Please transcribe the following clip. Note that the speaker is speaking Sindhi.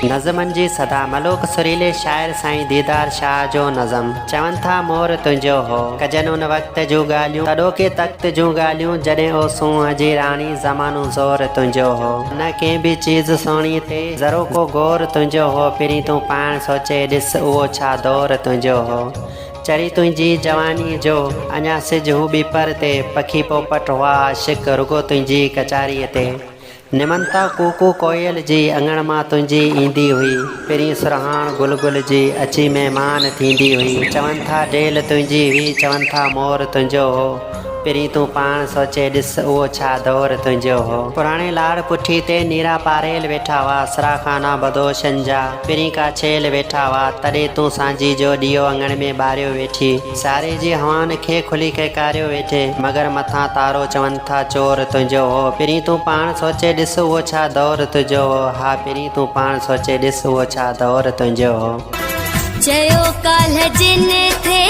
نظمن جي صدا، ملوڪ سريلي شاعر سائين ديدار شاهه جو نظم، چون ٿا مور تنهنجو هو. ڪجن ان وقت جون ڳالهيون، تڏوڪي تخت جون ڳالهيون، جڏهن او سونهن جي راڻي، زمانو زور تنهنجو هو. نه ڪنهن به چيز سهڻي تي، ذرو ڪو غور تنهنجو هو، پرين تون پاڻ سوچي ڏس، اهو ڇا دور تنهنجو هو. چري تنهنجي جوانيء جو، اڃا سج هو ٻيپر تي، پکي پوپٽ هئا عاشق، رڳو تنهنجي ڪچاريء تي. نمنتا ڪوڪو ڪوئل جي اڱڻ مان تنهنجي ايندي هئي، پرين سرهاڻ گل گل جي اچي مهمان ٿيندي هئي، چون ٿا ڊيل تنهنجي هئي، چون ٿا مور تنهنجو هو، پرين تون پاڻ سوچي ڏس اهو ڇا دور تنهنجو هو. پراڻي لاڙ پٺي تي نيرا پاريل ويٺا هئا، سراخانا بدوشن جا، پرين ڪا ڇيل ويٺا هئا، تڏهن تون سانجهي جو ڏيئو اڱڻ ۾ ٻاريو ويٺي، ساري جي هوائن کي کلي کيڪاريو ويٺي، مگر مٿان تارو چون ٿا چور تنهنجو هو، پرين تون پاڻ سوچي ڏس اهو ڇا دور تنهنجو هو، ها پرين تون پاڻ سوچي ڏس اهو ڇا دور تنهنجو هو. چيو ڪالهه جن ٿي.